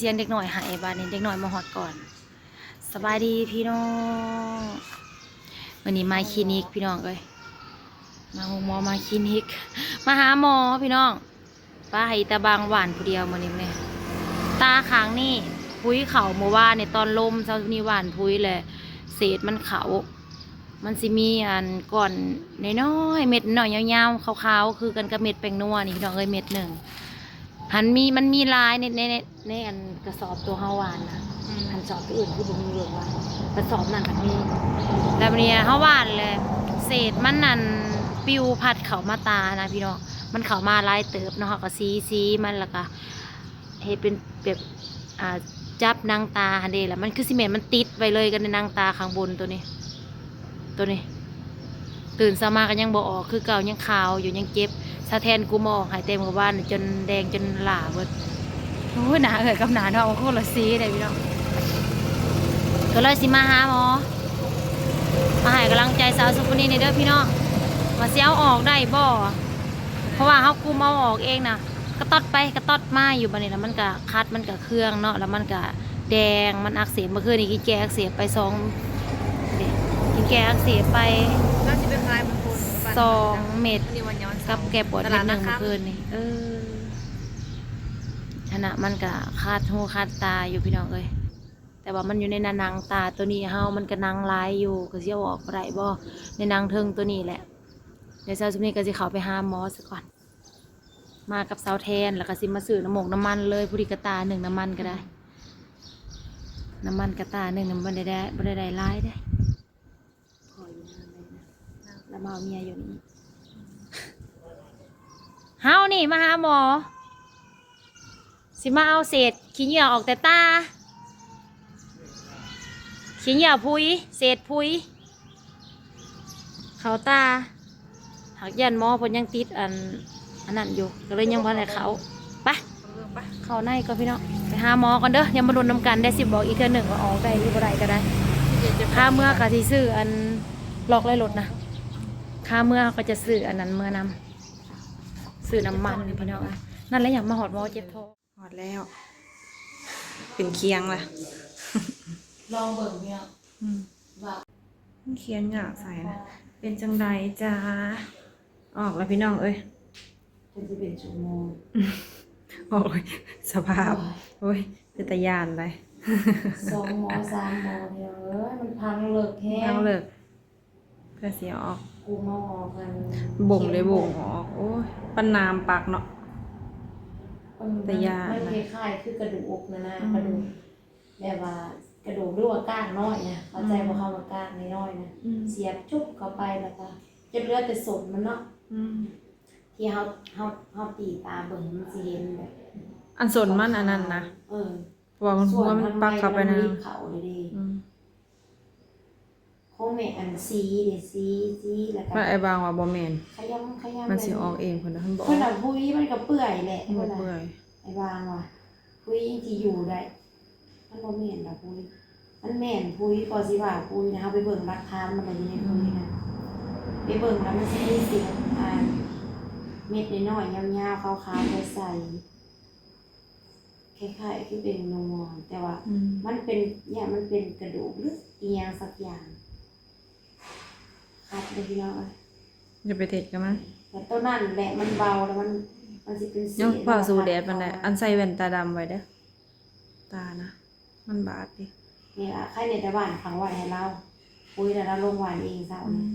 ສຽງເດັກນ້ອຍໄຫ້ ບາດນີ້ເດັກນ້ອຍມາຮອດກ່ອນ. ສະບາຍດີພີ່ນ້ອງ ມື້ນີ້ມາຄລີນິກພີ່ນ້ອງເອີຍ ມາໂຮງໝໍ ມາຄລີນິກ ມາຫາໝໍພີ່ນ້ອງ. ປາໃຫ້ຕາບາງຫວ່ານຜູ້ດຽວມື້ນີ້ແມ່ ຕາຂ້າງນີ້ ປຸຍເຂົ້າມື້ວານນີ້ຕອນລົມ ເຊົ້ານີ້ຫວ່ານປຸຍແຫຼະ ເສດມັນເຂົ້າ ມັນຊິມີອັນກ້ອນນ້ອຍໆ ເມັດນ້ອຍຍາວໆ ຂາວໆ ຄືກັນກັບເມັດແປ້ງນົວນີ້ພີ່ນ້ອງເອີຍ ເມັດໜຶ່ງ ຫັ້ນມີ ມັນມີຫຼາຍໃນ ໃນ ໃນ ໃນອັນກະສອບໂຕເຮົາຫວ່ານນະ. ອືມ ອັນສອບໂຕອື່ນຄືບໍ່ມີເບິ່ງວ່າ ກະສອບນັ້ນມັນມີ ແລ້ວບາດນີ້ເຮົາຫວ່ານແຫຼະ ເສດມັນນັ້ນປິວພັດເຂົ້າມາຕານະພີ່ນ້ອງ ມັນເຂົ້າມາຫຼາຍເຕີບເນາະ ເຮົາກະສີ ສີມັນ ແລ້ວກະເຮັດເປັນແບບ ອ່າ ຈັບໜັງຕາຫັ້ນເດ້ ແລ້ວມັນຄືຊິແມ່ນມັນຕິດໄວ້ເລີຍກັບໃນໜັງຕາຂ້າງບົນໂຕນີ້ ໂຕນີ້ ຕື່ນເຊົ້າມາກໍຍັງບໍ່ອອກຄືເກົ່າ ຍັງຄາວຢູ່ ຍັງເຈັບ. ສາວແທນກູມາອອກໃຫ້ແຕ່ມື້ວານຈົນແດງຈົນຫຼ້າເບິດ. ໂອ້ຍ ໜ້າເອື້ອຍກັບໜ້ານ້ອງຄົນລະສີເດ້ພີ່ນ້ອງ ກໍເລີຍຊິມາຫາໝໍ ມາໃຫ້ກຳລັງໃຈສາວສຸພະນີນີ້ເດີພີ່ນ້ອງ ວ່າຊິເອົາອອກໄດ້ບໍ່ ເພາະວ່າເຮົາກຸມເອົາອອກເອງນະ ກະຕອດໄປກະຕອດມາຢູ່ ບາດນີ້ລະມັນກະຄັດ ມັນກະເຄືອງເນາະ ລະມັນກະແດງ ມັນອັກເສບ. ເມື່ອຄືນນີ້ກິນແກ້ອັກເສບໄປສອງ ກິນແກ້ອັກເສບໄປ ລາວຊິໄປຂາຍມັນໂພດ ສອງເມັດ ກັບແກ້ປວດເມັດໜຶ່ງເມື່ອຄືນນີ້. ເອີ ຫັ້ນນະ ມັນກະຄັດຫູຄັດຕາຢູ່ພີ່ນ້ອງເອີຍ ແຕ່ວ່າມັນຢູ່ໃນໜັງຕາໂຕນີ້ເຮົາ ມັນກະໜັງຫຼາຍຢູ່ ກະຊິເອົາອອກບໍ່ໄດ້ບໍ່ ໃນໜັງເທິງໂຕນີ້ແຫຼະ. ດຽວເຊົ້າຊຸມນີ້ກໍຊິເຂົ້າໄປຫາໝໍສາກ່ອນ ມາກັບສາວແທນ ແລ້ວກໍຊິມາຊື້ນ້ຳມົກນ້ຳມັນເລີຍ ຜູ້ດີກະຕ່າໜຶ່ງ ນ້ຳມັນກໍໄດ້ ນ້ຳມັນກະຕ່າໜຶ່ງ ມັນບໍ່ໄດ້ ບໍ່ໄດ້ໄດ້ຫຼາຍເດ້ ຂໍຢູ່ນຳເລີຍນະ ລະມາເອົາເມຍຢູ່ນີ້ ເຮົານີ້ມາຫາໝໍ ຊິມາເອົາເສດຂີ້ເຫຍື້ອອອກແຕ່ຕາ ຂີ້ເຫຍື້ອຜຸຍ ເສດຜຸຍ ເຂົ້າຕາ ຫາກຢ້ານໝໍເພິ່ນຍັງຕິດອັນ ອັນນັ້ນຢູ່ ກໍເລີຍຍັງບໍ່ທັນໄດ້ເຂົ້າ. ໄປ ເຂົ້າໃນກ່ອນພີ່ນ້ອງ ໄປຫາໝໍກ່ອນເດີ ດຽວມາລຸ້ນນຳກັນ ດຽວຊິບອກອີກເທື່ອໜຶ່ງວ່າອອກໄດ້ຫຼືບໍ່ໄດ້ກໍໄດ້. ຄາເມືອກໍຊິຊື້ອັນ ລັອກໄລລົດນະ ຄາເມືອເຮົາກໍຈະຊື້ອັນນັ້ນເມືອນຳ ຊື້ນ້ຳມັນພີ່ນ້ອງ. ນັ້ນແຫຼະ ຢາກມາຮອດໝໍເຈັບທ້ອງ. ຮອດແລ້ວ ເປັນຄຽງລະ ລອງເບິ່ງເນາະ ອືມ ວ່າມັນຄຽງຍາກໃສ່ນະ. ເປັນຈັ່ງໃດຈ້າ ອອກແລ້ວພີ່ນ້ອງເອີຍ ຈົນຊິເປັນຊົ່ວໂມງ ໂອ້ຍ ສະພາບ ໂອ້ຍ ໂອ້ຍ ເປັນຕາຢ້ານໃດ໋ ສອງໝໍສາມໝໍ ພີ່ນ້ອງເອີຍ ມັນພັງເລິກແຮງ ພັງເລິກ. ເພື່ອຊິເອົາອອກ ກູມາອອກຫັ້ນ ບົ່ງໄດ້ບົ່ງອອກ ໂອ້ຍ ປານນ້ຳປັກເນາະ ເອີ ຕາຢ້ານ ມັນ ມັນຄ້າຍໆຄືກະດູກຫັ້ນນະ ອືມ ກະດູກ ແບບວ່າກະດູກ ຫຼືວ່າກ້າງນ້ອຍນະ ເຂົ້າໃຈບໍ່ ອືມ ຄຳວ່າກ້າງນ້ອຍໆນະ ອືມ ສຽບຈຸບເຂົ້າໄປ ແລ້ວກະຈົນເຫຼືອແຕ່ສົ້ນມັນເນາະ ອືມ ທີ່ເຮົາ ເຮົາ ເຮົາຕີຕາເບິ່ງມັນຊິເຫັນແບບ ອັນສົ້ນມັນອັນນັ້ນນະ ເອີ ເພາະວ່າມັນ ຫົວມັນປັກເຂົ້າໄປໃນ ອືມ ຂອງແມ່ອັນສີເດ ສີ ສີ ແລ້ວກໍ ແລ້ວອ້າຍບາງວ່າບໍ່ແມ່ນ ຂະຫຍຳຂະຫຍຳ ມັນຊິອອກເອງ ເພິ່ນວ່າ ມັນບໍ່ອອກ ເພິ່ນວ່າ ຫຸຍ ມັນກໍເປື່ອຍແຫຼະ ມັນບໍ່ເປື່ອຍ ເພິ່ນວ່າ ອ້າຍບາງວ່າ ຫຸຍ ຍັງຊິຢູ່ໄດ້ ມັນບໍ່ແມ່ນດອກຫຸຍ ມັນແມ່ນຫຸຍ ກໍຊິວ່າຫຸຍນະ ເຮົາໄປເບິ່ງຫຼັກຖານມັນແລ້ວ ຢູ່ໃນຫຸຍນະ ອືມ ໄປເບິ່ງແລ້ວມັນຊິມີເສດ ອ່າ ເມັດນ້ອຍໆ ຍາວໆ ຂາວໆ ໃສໆ ຄ້າຍໆຄືເປັນນົວ ແຕ່ວ່າ ອືມ ມັນເປັນ ຢ້ານມັນເປັນກະດູກ ຫຼືອີ່ຫຍັງສັກຢ່າງ ຄັກເດ້ພີ່ນ້ອງເອີຍ ຢ່າໄປເທັດກັບມັນ ແຕ່ໂຕນັ້ນແຫຼະມັນເບົາ ແລ້ວມັນ ມັນຊິເປັນເສດ ຍັງເວົ້າສູ້ແດດປານໃດ ອັນໃສ່ແວ່ນຕາດຳໄວ້ເດີ ຕານະ ມັນບາດເດ້ ນີ້ລະ ໃຄແນ່ແຕ່ຫວ່ານຝັງໄວ້ໃຫ້ລາວ ປຸ໋ຍແລ້ວລາວລົງຫວ່ານເອງເຊົ້າ ອືມ ນີ້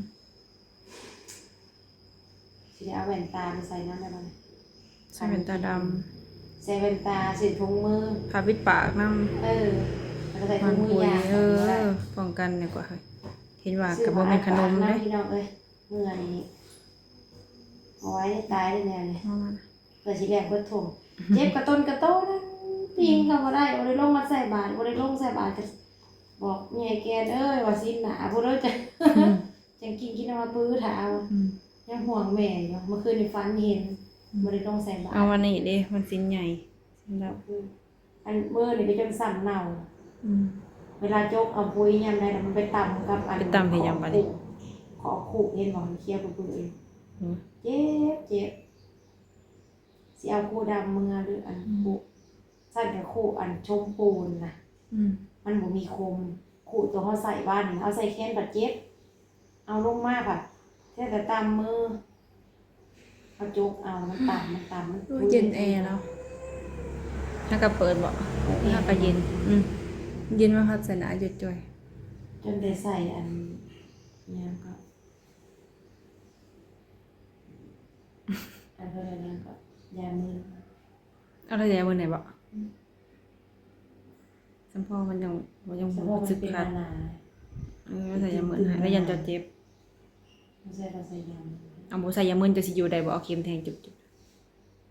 ຊິໄດ້ເອົາແວ່ນຕາໄປໃສ່ນຳແລ້ວບັດນີ້ ໃສ່ແວ່ນຕາດຳ ໃສ່ແວ່ນຕາ ໃສ່ຖົງມື ຜ້າປິດປາກນຳ ເອີ ແລ້ວກໍໃສ່ຖົງມື ຫວ່ານປຸ໋ຍ ຢາງ ເອີ ປ້ອງກັນດີກວ່າ ເຫັນວ່າກໍບໍ່ແມ່ນຂະໜົມເດ້ ຊື້ຜ້າອັດປາກນຳ ພີ່ນ້ອງເອີຍ ເມື່ອນີ້ ໂອ້ຍ ຕາຍແລ້ວແນວນີ້ ເພື່ອຊິແລກເບິດຖົງ ເຈັບກະຕົນກະໂຕນັ້ນ ປີນກໍບໍ່ໄດ້ ບໍ່ໄດ້ລົງມາໃສ່ບາດ ບໍ່ໄດ້ລົງໃສ່ບາດ ກໍບອກແມ່ແກນເອີຍ ວ່າສິນໜ້າພຸ້ນເດີ ອືມ ຈັ່ງກິນ ກິນເອົາມາປຶຖ້າເອົາ ອືມ ຍັງຫ່ວງແມ່ຢູ່ ເມື່ອຄືນນີ້ຝັນເຫັນ ອືມ ບໍ່ໄດ້ລົງໃສ່ບາດ ເອົາວັນນີ້ເດ້ ວັນສິນໃຫຍ່ ສິນດຳ ອືມ ອັນມື້ນີ້ໄປຈົນຊ້ຳເນົ່າ ອືມ ເວລາຈົກເອົາປຸ໋ຍຍາມໃດນະ ມັນໄປຕຳກັບອັນ ໄປຕຳເຮັດຫຍັງບາດນີ້ ຂໍຄູກ ຂໍຄູກ ເຫັນບໍ່ ມັນຂຽວປຶ້ຍໆ ອືມ ເຈັບ ເຈັບ ຊິເອົາຄູດຳເມືອ ຫຼືອັນ ອືມ ຄູ ຊັ້ນກະຄຸອັນຊົມປູນນະ ອືມ ມັນບໍ່ມີຄົມ. ຄຸໂຕເຮົາໃສ່ວານນີ້ ເຮົາໃສ່ແຂນບາດເຈັບ ເອົາລົງມາບາດແທ້ແຕ່ຕາມມື ເຮົາຈົກເອົາ ມັນຕາມ ມັນຕາມ ມັນ ໂອ້ຍ ເຢັນແອເນາະ. ເຮົາກະເປີດເບາະ ເຮົາກະເຢັນ ອືມ ເຢັນມາພັດໃສ່ໜ້າຢູ່ຈ້ອຍ ຈົນໄດ້ໃສ່ອັນ ຫຍັງເກາະ ອັນເພິ່ນວ່າຫຍັງເກາະ ຢາມຶນ ເອົາແລ້ວຢາມຶນໃຫ້ເບາະ ອືມ ສຳພໍມັນຍັງ ຍັງບໍ່ຮູ້ສຶກຄັກ ເອີ ໃສ່ຢາມຶນໃຫ້ ແລ້ວຢ້ານເຈົ້າເຈັບ ບໍ່ໃສ່ ບໍ່ໃສ່ຢາມຶນ ເອົາ ບໍ່ໃສ່ຢາມຶນ ເຈົ້າຊິຢູ່ໄດ້ບໍ່ ເອົາເຂັມແທງຈຸບ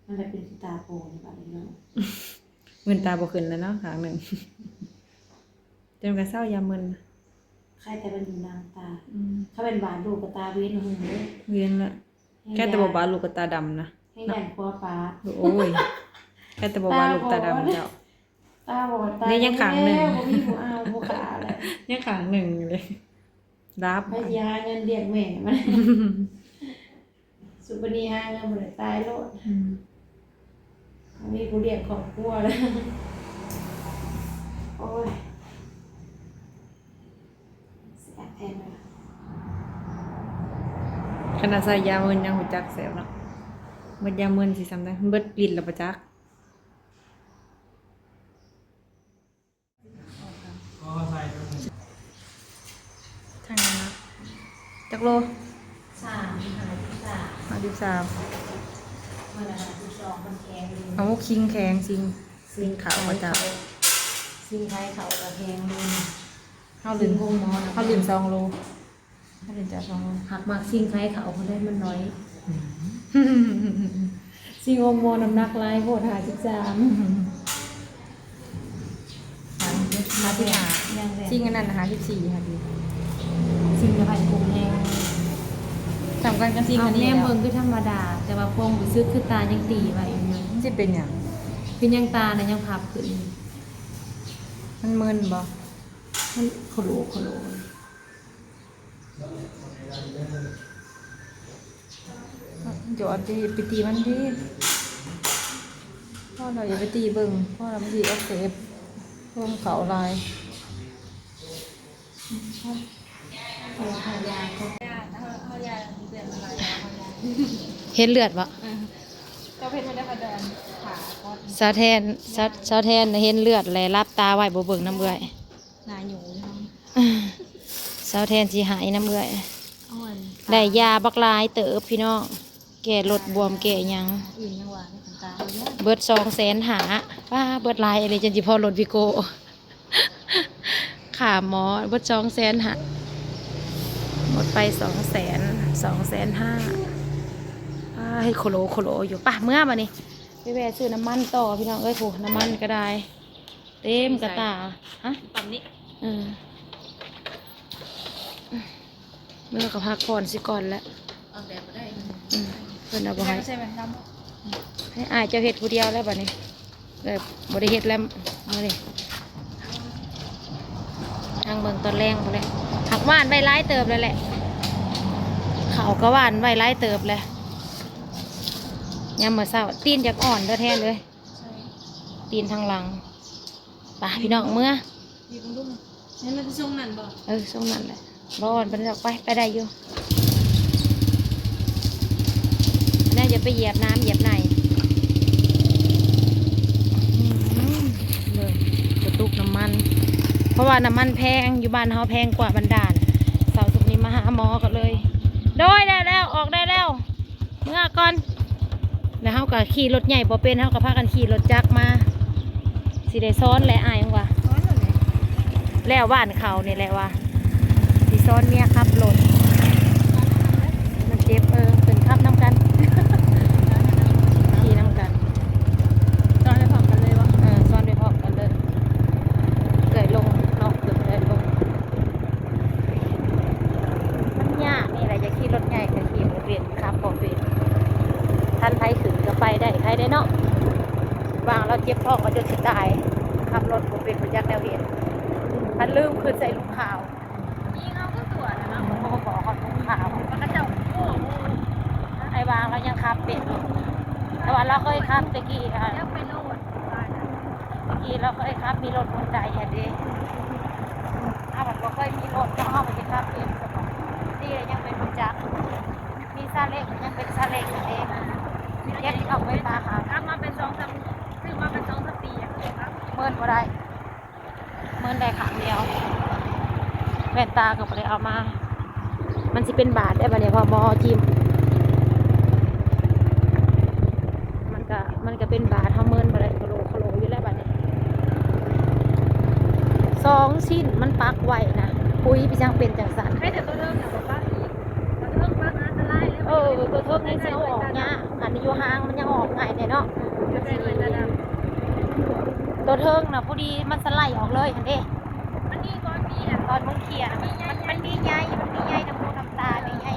ໆ ມັນລະເປັນຄືຕາໂປນີ້ບາດນີ້ເນາະ ມືນຕາບໍ່ຂຶ້ນແລ້ວເນາະ ຂ້າງໜຶ່ງ ຈົນກະເຊົາຢາມຶນ ໃຄແຕ່ມັນຢູ່ນຳຕາ ອືມ ຄັນແມ່ນບາດລູກກະຕາເວນຫຸງເດ້ ເວນລະ ແຄ່ແຕ່ບໍ່ບາດລູກກະຕາດຳນະ ແຮງຢ້ານຜົວປ້າ ໂອ້ຍ ແຄ່ແຕ່ບໍ່ບາດລູກຕາດຳເຈົ້າ ຕາບອດ ຕາຍ ຍັງຂ້າງໜຶ່ງ ບໍ່ມີຜູ້ເອົາຜູ້ຂາແລ້ວ ຍັງຂ້າງໜຶ່ງຢູ່ເລີຍ ດັບ ໃຜຊິຫາເງິນລ້ຽງແມ່ມັນ ສຸບານີຫາເງິນບໍ່ໄດ້ຕາຍໂລດ ອືມ ບໍ່ມີຜູ້ລ້ຽງຄອບຄົວແລ້ວ ໂອ້ຍ ແຊບແທ້ເລີຍ ຂະໜາດໃສ່ຢາມຶນຍັງຮູ້ຈັກແຊບເນາະ ເບິດຢາມຶນຊິສ່ຳໃດ ເບິດລິດແລ້ວບໍ່ຈັກ. ທາງນັ້ນນະ ຈັກໂລ? ສາມ ຫ້າສິບສາມ ຫ້າສິບສາມ ມື້ລະຫ້າສິບສອງ ມັນແຂງຢູ່ ເອົາ ຊິງແຂງ ຊິງ ຊິງເຂົ້າ ຊິງເຂົ້າ ຊິງໄຄເຂົ້າກະແຂງຢູ່ ເຮົາຫຼິ້ນ ຊິງໂຮງໝໍນະ ເຮົາຫຼິ້ນສອງໂລ. ອັນນີ້ຈະສອງ ຫາກມັກຊິງໄຄເຂົ້າພຸ້ນເດ້ ມັນໜ້ອຍ ອືມ ຊິງໂຮງໝໍນ້ຳໜັກຫຼາຍໂພດ ຫ້າສິບສາມ ຫ້າສິບຫ້າ ຍັງແລ້ວ ຊິງອັນນັ້ນ ຫ້າສິບສີ່ ຫາດີ ຊິງກະໄພກົງແຮງ ສ່ຳກັນກັບຊິງອັນນີ້ ແນມເບິ່ງຄືທຳມະດາ ແຕ່ວ່າຄວາມຮູ້ສຶກຄືຕາຍັງຕີໄວ້ຢູ່ ມັນຊິເປັນຫຍັງ? ຄືຍັງຕານະຍັງພັບຂຶ້ນ ມັນມຶນບໍ່? ມັນໂຄໂລໂຄໂລ ຢອດຕິ ໄປຕີມັນຕິ ພໍແລ້ວ ຢ່າໄປຕີເບິ່ງ ພໍແລ້ວ ມັນຊິອັກເສບ ລົມເຂົ້າຫຼາຍ ເຫັນເລືອດບໍ່? ເອີ ສາວແທນ ສາວ ສາວແທນເຫັນເລືອດແລ້ວ ຫຼັບຕາໄວ້ ບໍ່ເບິ່ງນຳເອື້ອຍ. ໜ້າຫຍຸ້ງຢູ່ ສາວແທນຊິຫາຍນຳເອື້ອຍ ເອົາອັນ ໄດ້ຢາບັກຫຼາຍເຕີບພີ່ນ້ອງ ແກ້ລົດບວມແກ້ຫຍັງ ອີ່ຫຍັງວ່າ ເບິດສອງແສນຫ້າ ປ້າ ເບິດຫຼາຍອີ່ຫຼີ ຈົນຊິພໍລົດວິໂກ້ ຄ່າໝໍເບິດສອງແສນຫ້າ ໝົດໄປສອງແສນ ສອງແສນຫ້າ ປ້າ ເຮັດໂຄໂລໂຄໂລຢູ່ ໄປ ເມືອບາດນີ້ ໄປແວ່ຊື້ນ້ຳມັນຕໍ່ພີ່ນ້ອງເອີຍ ໂອ້ ນ້ຳມັນກະໄດ້ ເຕັມກະຕ່າ ຮະ ປ້ຳນີ້ ເອີ ເມື່ອກະພັກຜ່ອນຊິກ່ອນແຫຼະ ອອກແດດບໍ່ໄດ້ ອືມ ເພິ່ນເອົາບໍ່ໃຫ້ ໃສ່ແວ່ນດຳ ໃຫ້ອ້າຍເຈົ້າເຮັດຜູ້ດຽວແລ້ວບາດນີ້ ເອີ ບໍ່ໄດ້ເຮັດແລ້ວມື້ນີ້ ຫາງເບິ່ງຕອນແລງພຸ້ນແຫຼະ ຫາກຫວ່ານໄວ້ຫຼາຍເຕີບແລ້ວແຫຼະ ເຂົ້າກະຫວ່ານໄວ້ຫຼາຍເຕີບແລ້ວ ຍາມມື້ເຊົ້າ ຕີນຢາກອ່ອນເດີແທນເອີຍ ຕີນທາງຫຼັງ ໄປພີ່ນ້ອງເມືອ ດີເບິ່ງດູ ນັ້ນຄືຊົງນັ້ນບໍ່? ເອີ ຊົງນັ້ນແຫຼະ ບໍ່ອ່ອນປານໃດດອກ ໄປ ໄປໄດ້ຢູ່ ແນວຢ່າໄປຢຽບນ້ຳຢຽບໃນ ອືມ ເບິ່ງ ກະຕຸກນ້ຳມັນ ເພາະວ່ານ້ຳມັນແພງ ຢູ່ບ້ານເຮົາແພງກວ່າບ້ານດ່ານ ເຊົ້າສຸກນີ້ມາຫາໝໍກະເລີຍ ໂດຍ ໄດ້ແລ້ວ ອອກໄດ້ແລ້ວ. ເມືອກ່ອນ ແລ້ວເຮົາກະຂີ່ລົດໃຫຍ່ບໍ່ເປັນ ເຮົາກະພາກັນຂີ່ລົດຈັກມາ ຊິໄດ້ສອນແຫຼະ ອ້າຍມັນວ່າ ແລ້ວບ້ານເຂົານີ້ແຫຼະວ່າ ຊິສອນເມຍຂັບລົດ ມັນເຈັບ ເອີ ຂຶ້ນຂັບນຳກັນ ຂີ່ນຳກັນ ສອນໄປພ້ອມກັນເລີຍບໍ່? ເອີ ສອນໄປພ້ອມກັນເລີຍ ເອື້ອຍລົງ ນ້ອງຂຶ້ນ ເອື້ອຍລົງ ມັນຍາກນີ້ແຫຼະ ຢາກຂີ່ລົດໃຫຍ່ກະຂີ່ບໍ່ເປັນ ຂັບບໍ່ເປັນ ຄັນໃຜຂຶ້ນກະໄປໄດ້ ໃຜໄດ້ເນາະ ຫວ່າງລາວເຈັບທ້ອງກະຈົນຊິຕາຍ ຂັບລົດບໍ່ເປັນ ບໍ່ຈັກແນວເຮັດ ຄັນລືມຂຶ້ນໃສ່ລູກຂາວ ຍິງເອົາຄືຕົວນະເນາະ ໂອ້ໂຫ ຂອບຄຸນຄ່ະ ມັນກະເຈົ້າ ໂອ້ໂຫ ອ້າຍວ່າລາວຍັງຂັບເປັນ ແຕ່ວ່າລາວເຄີຍຂັບແຕ່ກີ້ ແລ້ວໄປໂລດ ຕາຍແລ້ວ ທີ່ເຮົາເຄີຍຂັບມີລົດຫົວໃຈຫັ້ນເດ້ ເຮົາມັນບໍ່ເຄີຍມີລົດເນາະ ເຮົາກໍຊິຂັບເປັນຊະເບາະ ດີແລ້ວຍັງເປັນຮູ້ຈັກ ມີຊາເລັງກໍຍັງເປັນຊາເລັງຫັ້ນເດ້ ເກັບອອກໄປຕາຫາ ຂັບມາເປັນສອງສາມ ຊື້ມາເປັນສອງສາມປີແລ້ວ ເມີນບໍ່ໄດ້ ເມີນໄດ້ຄັ້ງດຽວ ແວ່ນຕາກໍບໍ່ໄດ້ເອົາມາ ມັນຊິເປັນບາດໄດ໋ບາດນີ້ ເພາະໝໍຈິ້ມ ມັນກະ ມັນກະເປັນບາດ ເຮົາເມີນບໍ່ໄດ້ ຄະໂຫຼຄະໂຫຼຢູ່ແລ້ວບາດນີ້ ສອງຊິ້ນມັນປັກໄວ້ນະ ປຸຍໄປຈັ່ງເປັນຈັ່ງຊັ້ນ ໃຫ້ແຕ່ຕົວເທິງນະ ແບບວ່າ ຕົວເທິງປັກອັນຕະລາຍເລີຍ ເອີ ຕົວເທິງນີ້ຊິເອົາອອກຍາກ ອັນຢູ່ຫາງມັນຍັງອອກງ່າຍແດ່ເນາະ ເອີ ຕົວເທິງນະ ພໍດີມັນສະໄລອອກເລີຍຫັ້ນເດ້ ມັນມີຕອນນີ້ແຫຼະ ຕອນມັນເຄຍນະ ມັນ ມັນມີໃຍ ມັນມີໃຍນ້ຳຫູນ້ຳຕາ ມີໃຍ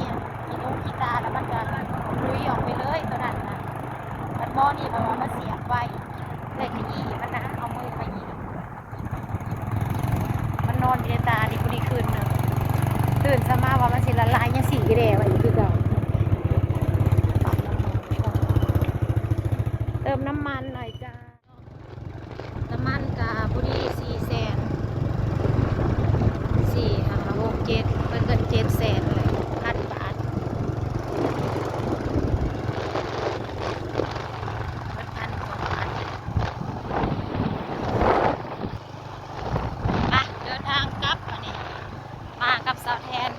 ຂີ້ໜູຂີ້ຕາ ແລ້ວມັນກະລຸຍອອກໄປເລີຍ ຕົວນັ້ນນະ ບັດໝໍນີ້ເພິ່ນວ່າມາສຽບໄວ້ ເລີຍຂະຢີ້ມັນນະ ເອົາມືຂະຢີ້ ມັນນອນຢູ່ໃນຕານີ້ ຜູ້ນີ້ຄືນໜຶ່ງ ຕື່ນເຊົ້າມາວ່າມັນຊິລະລາຍ ຍັງສີແດ່ໄວ້ຢູ່ຄືເກົ່າ ເຕີມນ້ຳມັນໜ້ອຍຈ້າ. ນ້ຳມັນກະພໍດີສີ່ແສນ ສີ່ ຫ້າ ຫົກ ເຈັດ ເພິ່ນເອີ້ນເຈັດແສນເລີຍ ພັນບາດ ເບິດພັນກວ່າບາດ ໄປ ເດີນທາງກັບບາດນີ້ ມາກັບສາວແທນ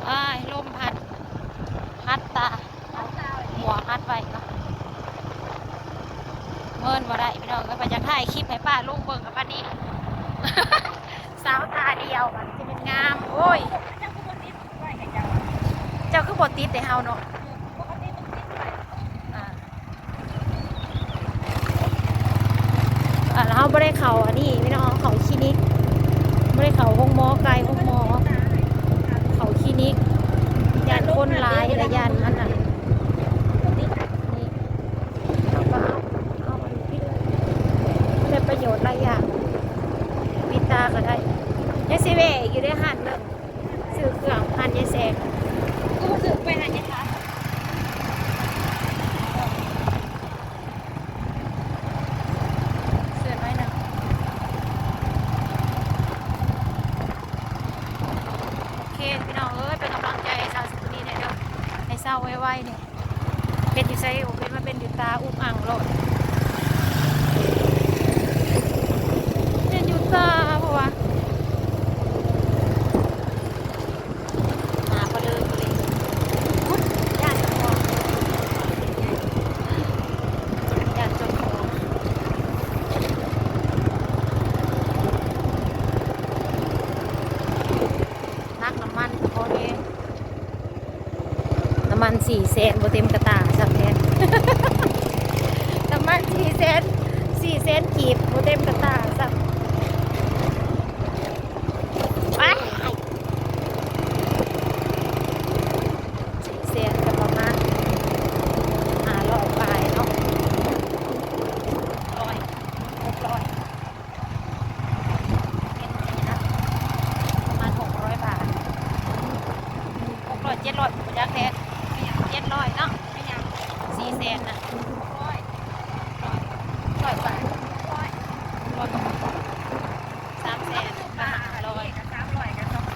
ອ້າຍ ລົມພັດ ພັດຕາ ໝວກຮັດໄວ້ເນາະ ເມີນບໍ່ໄດ້ພີ່ນ້ອງເອີຍ ໄປຢາກຖ່າຍຄລິບໃຫ້ປ້າລຸງເບິ່ງກັບປານນີ້ ສາວຕາດຽວ ມັນຊິແມ່ນງາມ ໂອ້ຍ ເຈົ້າຄືບໍ່ຕິດໃຫ້ເຮົາເນາະ ອ່າ ອ່າ ແລ້ວເຮົາບໍ່ໄດ້ເຂົ້າອັນນີ້ພີ່ນ້ອງ ເຮົາເຂົ້າຄລີນິກ ບໍ່ໄດ້ເຂົ້າໂຮງໝໍ ໃກ້ໂຮງໝໍ ເຂົ້າຄລີນິກ ຢ້ານຄົນຫຼາຍ ແລະ ຢ້ານອັນນັ້ນ ນີ້ ເຮົາກໍເອົາ ເອົາອັນນີ້ໄປເລີຍ ໄດ້ປະໂຫຍດຫຼາຍຢ່າງ ວິດຕາກໍໄດ້ ຍັງຊິແວ່ອີກຢູ່ເດ້ ຮ້ານໜຶ່ງ ຊື້ເຄື່ອງ ຮ້ານຍາຍແສງ ຄືບໍ່ຊື້ໄປຮ້ານຍາຍຂາວ ເສື້ອນ້ອຍໜຶ່ງ ໂອເຄ ພີ່ນ້ອງເອີຍ ເປັນກຳລັງໃຈໃຫ້ສາວສຸກະນີແດ່ເດີ ໃຫ້ເຊົາໄວໆນີ້ ເປັນຢູ່ໃສ ໂອ ເປັນມາເປັນຢູ່ຕາອຸກອັ່ງໂລດ ເປັນຢູ່ຕາ ເພາະວ່າ ຫາບໍ່ເລີຍ ບໍ່ເລີຍ ອຸ້ຍ ຢ້ານເຈົ້າຂອງ ຢ້ານເຈົ້າຂອງ ໜັກນ້ຳມັນພໍແຮງ. ນ້ຳມັນສີ່ແສນບໍ່ເຕັມກະຕ່າຊ້ຳແທ້ ນ້ຳມັນສີ່ແສນ ສີ່ແສນກີບບໍ່ເຕັມກະຕ່າຊ້ຳ ໄປ ສີ່ແສນກະປະມານຫ້າຮ້ອຍປາຍເນາະ ຮ້ອຍ ຫົກຮ້ອຍ. ປະມານຫົກຮ້ອຍບາດ ຫົກຮ້ອຍ ເຈັດຮ້ອຍ ບໍ່ຈັກແທ້ ເຈັດຮ້ອຍເນາະ ສີ່ແສນນະ ຮ້ອຍ ຮ້ອຍ ຮ້ອຍບາດ ຮ້ອຍ ສາມແສນ ຫ້າຮ້ອຍ ສາມຮ້ອຍ ຫົກຮ້ອຍ.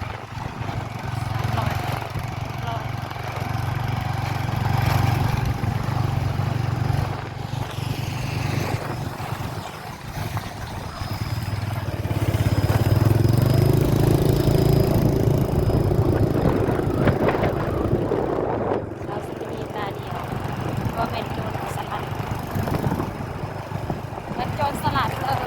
ລາວຊິມີຕາດຽວ ບໍ່ແມ່ນໂຈນສະຫຼັດ ເໝືອນໂຈນສະຫຼັດເລີຍ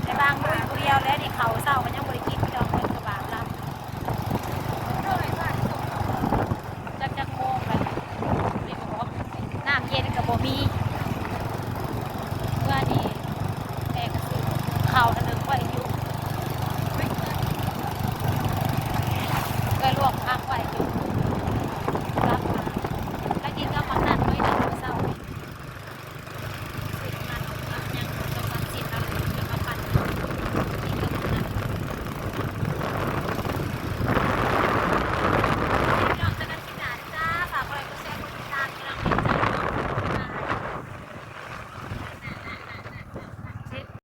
ແຕ່ບາງມື້ຜູ້ດຽວແລ້ວນີ້ ເຂົ້າເຊົ້າກໍຍັງບໍ່ໄດ້ກິນ ດອກເພິ່ນກໍບາບລຳ. ຈັກ ຈັກໂມງແລ້ວ ນີ້ກໍບອກ ນ້ຳເຢັນກໍບໍ່ມີ.